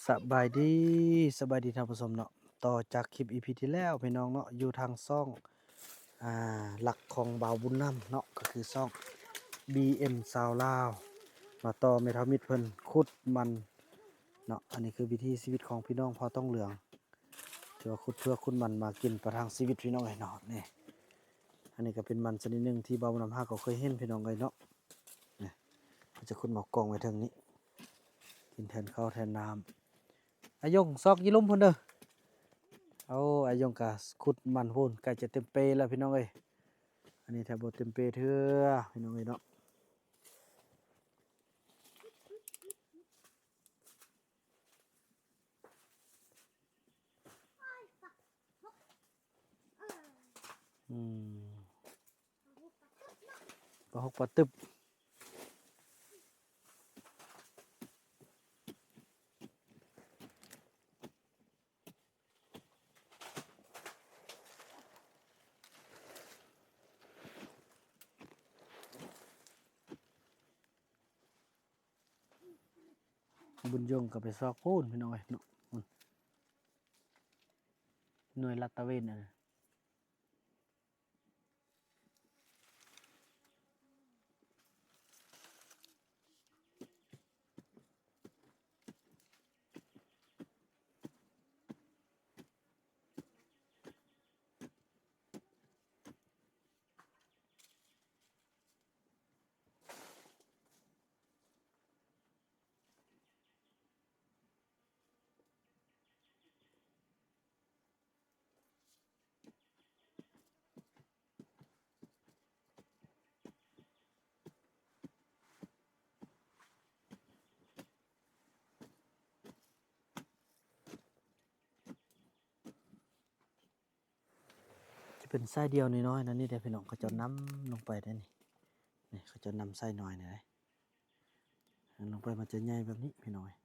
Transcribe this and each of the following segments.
ສະບາຍດີ ສະບາຍດີທ່ານຜູ້ຊົມເນາະ. ຕໍ່ຈາກຄລິບອີພີທີ່ແລ້ວພີ່ນ້ອງເນາະ ຢູ່ທາງຊ່ອງ ອ່າ ຫຼັກຂອງບ່າວບຸນນຳເນາະ ກໍຄືຊ່ອງບີເອັມຊາວລາວ ມາຕໍ່ແມ່ເຖົ້າມິດເພິ່ນຂຸດມັນເນາະ. ອັນນີ້ຄືວິຖີຊີວິດຂອງພີ່ນ້ອງເຜົ່າຕ້ອງເຫຼືອງ ທີ່ວ່າຂຸດເຜືອກຂຸດມັນມາກິນປະທັງຊີວິດພີ່ນ້ອງເອີຍເນາະ. ນີ້ ອັນນີ້ກໍເປັນມັນຊະນິດໜຶ່ງທີ່ບ່າວບຸນນຳຫາກໍເຄີຍເຫັນພີ່ນ້ອງເອີຍເນາະ. ນີ້ ເຂົາຈະຂຸດມາກອງໄວ້ເທິງນີ້ ກິນແທນເຂົ້າແທນນ້ຳ. ອາຍົງຊອກຢູ່ລຸ່ມພຸ້ນເດີ. ໂອ້ ອາຍົງກະຂຸດມັນພຸ້ນ ໃກ້ຈະເຕັມເປແລ້ວພີ່ນ້ອງເອີຍ. ອັນນີ້ແທບບໍ່ເຕັມເປເທື່ອພີ່ນ້ອງເອີຍເນາະ. ອືມ ປາຫົກປາຕຶບ. ບຸນຍົງກໍໄປຊອກພຸ້ນພີ່ນ້ອງເອີຍເນາະ. ໜ່ວຍລາດຕະເວນອັນນັ້ນ. ຈະເປັນໄຊດຽວນ້ອຍໆ ນັ້ນນີ້ເດ້ພີ່ນ້ອງ. ເຂົາເຈົ້ານຳລົງໄປໄດ້ນີ້ ນີ້ເຂົາເຈົ້ານຳໄຊນ້ອຍນີ້ເດ້. ອັນລົງໄປມັນຈະໃຫຍ່ແບບນີ້ພີ່ນ້ອງເອີຍ.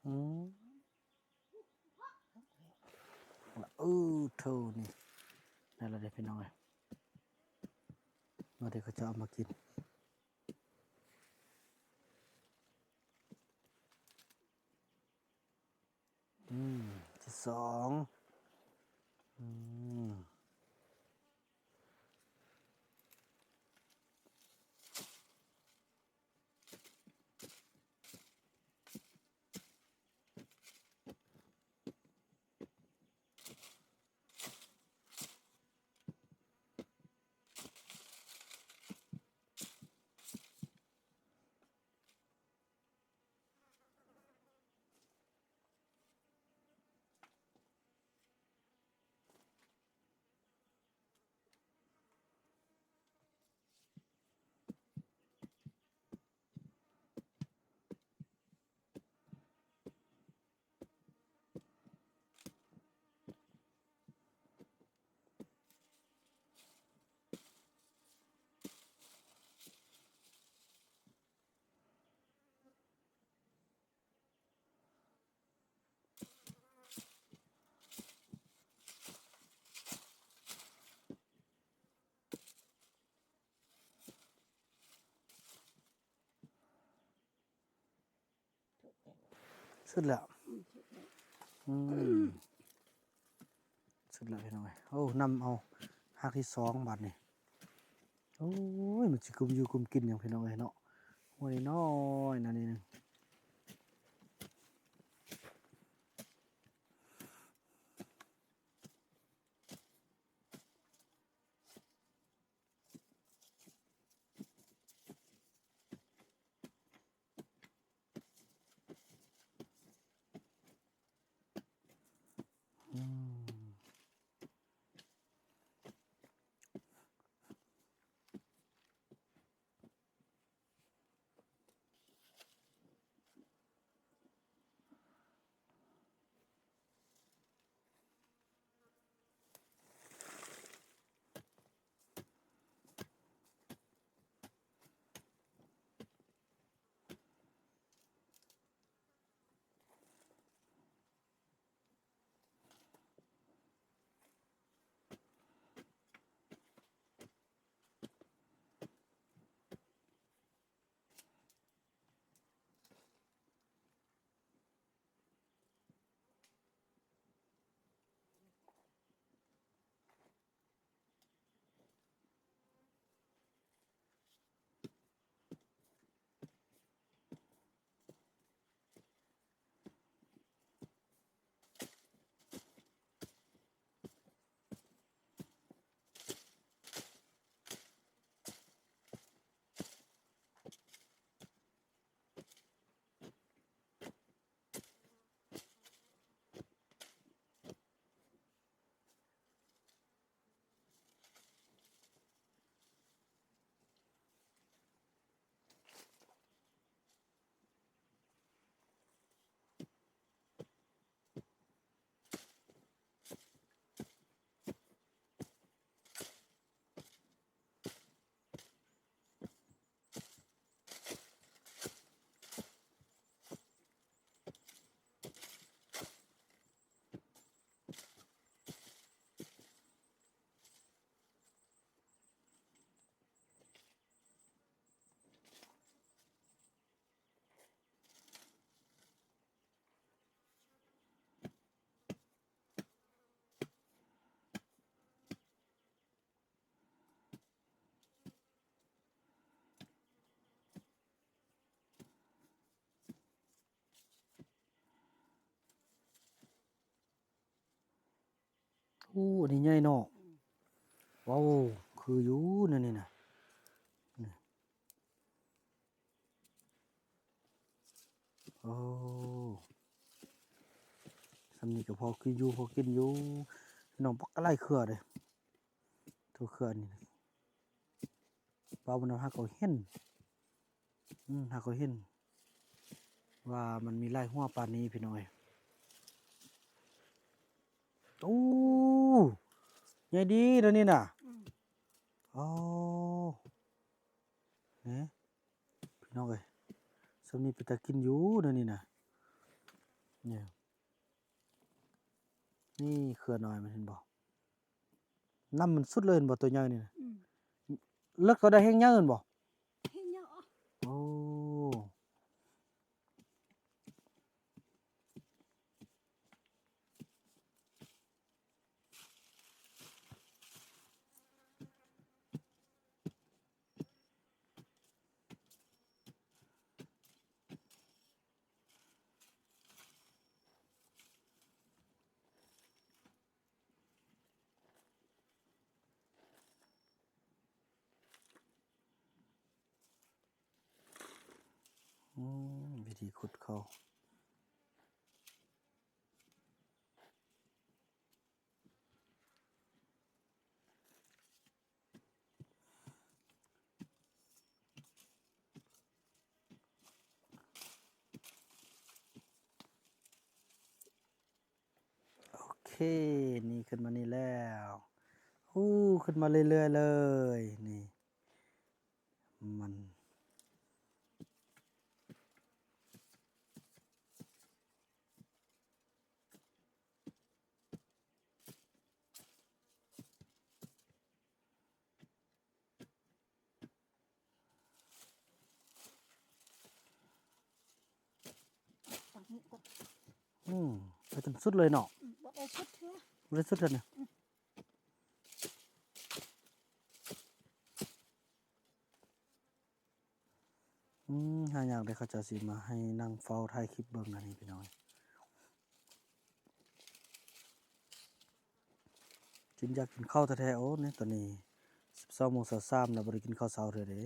ອືມ ເອີ ໂທ ນີ້ ນັ້ນລະເດ້ພີ່ນ້ອງເອີຍ ວ່າທີ່ເຂົາເຈົ້າເອົາມາກິນ. ອືມ ທີສອງ ອືມ. ສຸດແລ້ວ ອືມ ສຸດແລ້ວ ອືມ ສຸດແລ້ວພີ່ນ້ອງເອີຍ. ໂອ້ ນຳເອົາຮາກທີສອງບາດນີ້. ໂອ້ຍ ມັນຊິກຸມຢູ່ກຸມກິນຫຍັງພີ່ນ້ອງເອີຍເນາະ. ຫົວນ້ອຍໆ ນັ້ນນີ້ໜຶ່ງ. ໂອ້ ອັນນີ້ໃຫຍ່ເນາະ. ອືມ ວ້າວ ຄືຢູ່ແນວນີ້ນະ. ນີ້ ໂອ້ ສ່ຳນີ້ກໍພໍກິນຢູ່ ພໍກິນຢູ່ ພີ່ນ້ອງ. ບັກຫຼາຍເຄືອເດ້. ໂຕເຄືອນີ້ ປາບຸນນຳຫາກໍເຫັນ ອືມ ຫາກໍເຫັນວ່າມັນມີຫຼາຍຫົວປານນີ້ ພີ່ນ້ອງເອີຍ. ໂອ້ ໃຫຍ່ດີເດ້ນີ້ນະ. ອືມ ໂອ້ ນີ້ ພີ່ນ້ອງເອີຍ ສ່ຳນີ້ເປັນຕາກິນຢູ່ເດ້ນີ້ນະ. ນີ້ ນີ້ເຄືອນ້ອຍມັນ ເຫັນບໍ່? ນ້ຳມັນສຸດເລີຍແມ່ນບໍ່? ໂຕໃຫຍ່ນີ້ນະ. ອືມ ເລິກເທົ່າໃດແຮ່ງໃຫຍ່ແມ່ນບໍ່? ແຮ່ງໃຫຍ່. ໂອ້ ອືມ ວິທີຂຸດເຂົ້າ. ໂອເຄ ນີ້ຂຶ້ນມານີ້ແລ້ວ. ໂອ້ ຂຶ້ນມາເລື້ອຍໆເລີຍ ນີ້ມັນ. ປາກໝູກ ອືມ ໄປຈົນສຸດເລີຍເນາະ. ອືມ ບໍ່ໄດ້ສຸດເທື່ອ ບໍ່ໄດ້ສຸດເທື່ອນີ້. ອືມ ອືມ ຫາຍາກເດ້ ເຂົາເຈົ້າຊິມາໃຫ້ນັ່ງເຝົ້າຖ່າຍຄລິບເບິ່ງອັນນີ້ ພີ່ນ້ອງ. ກິນ ຢາກກິນເຂົ້າແທ້ໆ. ໂອ້ ໃນຕອນນີ້ສິບສອງໂມງຊາວສາມແລ້ວ ບໍ່ໄດ້ກິນເຂົ້າເຊົ້າເທື່ອເດ້.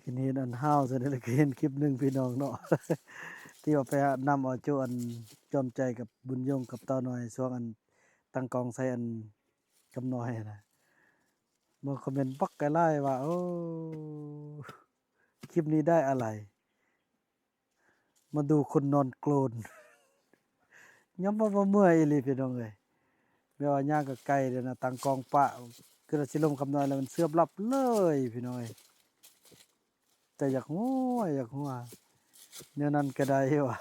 ເຫັນ ເຫັນອັນຫ້າວຊັ້ນແລ້ວ ກໍເຫັນຄລິບໜຶ່ງພີ່ນ້ອງເນາະ ທີ່ວ່າໄປນຳເອົາໂຈອັນຈອມໃຈກັບບຸນຍົງກັບເຕົ້ານ້ອຍ ຊ່ວງອັນຕັ້ງກ້ອງໃສ່ອັນກຳນ້ອຍຫັ້ນນະ. ມາຄອມເມັນບັກຫຼາຍໆວ່າ ໂອ້ ຄລິບນີ້ໄດ້ອາໄລ ມາດູຄົນນອນໂກລນ. ຍອມຮັບວ່າເມື່ອຍອີ່ຫຼີພີ່ນ້ອງເອີຍ ແບບວ່າຍ່າງກໍໄກແລ້ວນະ ຕັ້ງກ້ອງປະ ຄືວ່າຊິລົມຄຳນ້ອຍແລ້ວ ມັນເຊື່ອມຫຼັບເລີຍພີ່ນ້ອງເອີຍ. ແຕ່ຢາກຫົວ ຢາກຫົວ ແນວນັ້ນກໍໄດ້ຫວາ.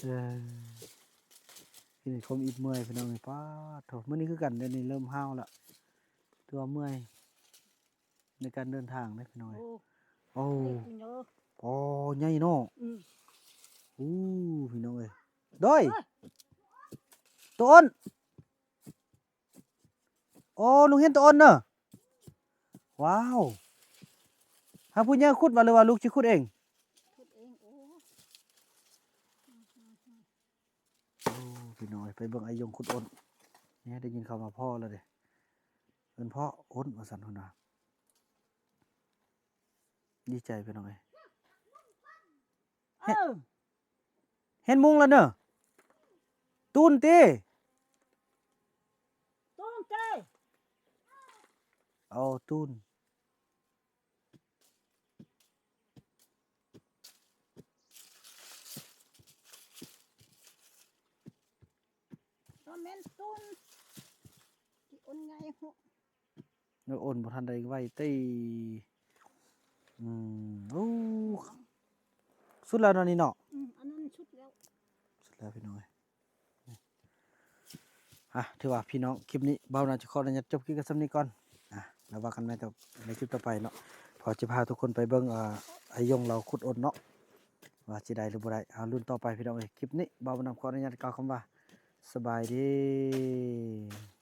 ເອີ ກິນໃຫ້ຄົມອິດເມື່ອຍພີ່ນ້ອງເອີຍ. ປາດໂທ້ ມື້ນີ້ຄືກັນ ດຽວນີ້ເລີ່ມຫ້າວລະ ຖືວ່າເມື່ອຍ ໃນການເດີນທາງເດ້ພີ່ນ້ອງເອີຍ. ໂອ້ ໂອ້ ໂອ້ ໃຫຍ່ເນາະ. ອືມ ໂອ້ ພີ່ນ້ອງເອີຍ ໂດຍ ໂຕອ້ນ. ໂອ້ ໜູເຫັນໂຕອ້ນເນີ. ວ້າວ ໃຫ້ຜູ້ໃຫຍ່ຂຸດຫວາ ຫຼືວ່າລູກຊິຂຸດເອງ? ຂຸດເອງ. ໂອ້ ໂອ້ ພີ່ນ້ອງເອີຍ ໄປເບິ່ງອ້າຍຍົງຂຸດໂອ້ນ. ນີ້ໄດ້ຍິນເຂົາມາພໍ້ແລ້ວເດ້ ເອີ້ນພໍ່ໂອ້ນວ່າຊັ້ນ ເພິ່ນວ່າ ດີໃຈພີ່ນ້ອງເອີຍ. ເອີ ເຫັນມຸງແລ້ວເນີ. ຕູນຕິ ຕູນຕິ ເອົາຕູນ. ບໍ່ແມ່ນຕູນ ຊິໂອນໄງຫົ ໂອນບໍ່ທັນໄດ້ໄວຕິ. ອືມ ໂອ້ ສຸດແລ້ວເນາະນີ້ເນາະ. ອືມ ອັນນັ້ນສຸດແລ້ວ ສຸດແລ້ວພີ່ນ້ອງເອີຍ. ອ່ະ ຖືວ່າພີ່ນ້ອງ ຄລິບນີ້ບ່າວນາຈະຂໍອະນຸຍາດຈົບຄລິບກັນສ່ຳນີ້ກ່ອນ. ອ່ະ ແລ້ວວ່າກັນໃໝ່ຕໍ່ ໃນຄລິບຕໍ່ໄປເນາະ ເພາະຈະພາທຸກຄົນໄປເບິ່ງ ອ່າ ອ້າຍຍົງລາວຂຸດໂອ້ນເນາະ ວ່າຊິໄດ້ຫຼືບໍ່ໄດ້. ເອົາ ລຸ້ນຕໍ່ໄປພີ່ນ້ອງເອີຍ. ຄລິບນີ້ບ່າວນຳຂໍອະນຸຍາດກ່າວຄຳວ່າ ສະບາຍດີ.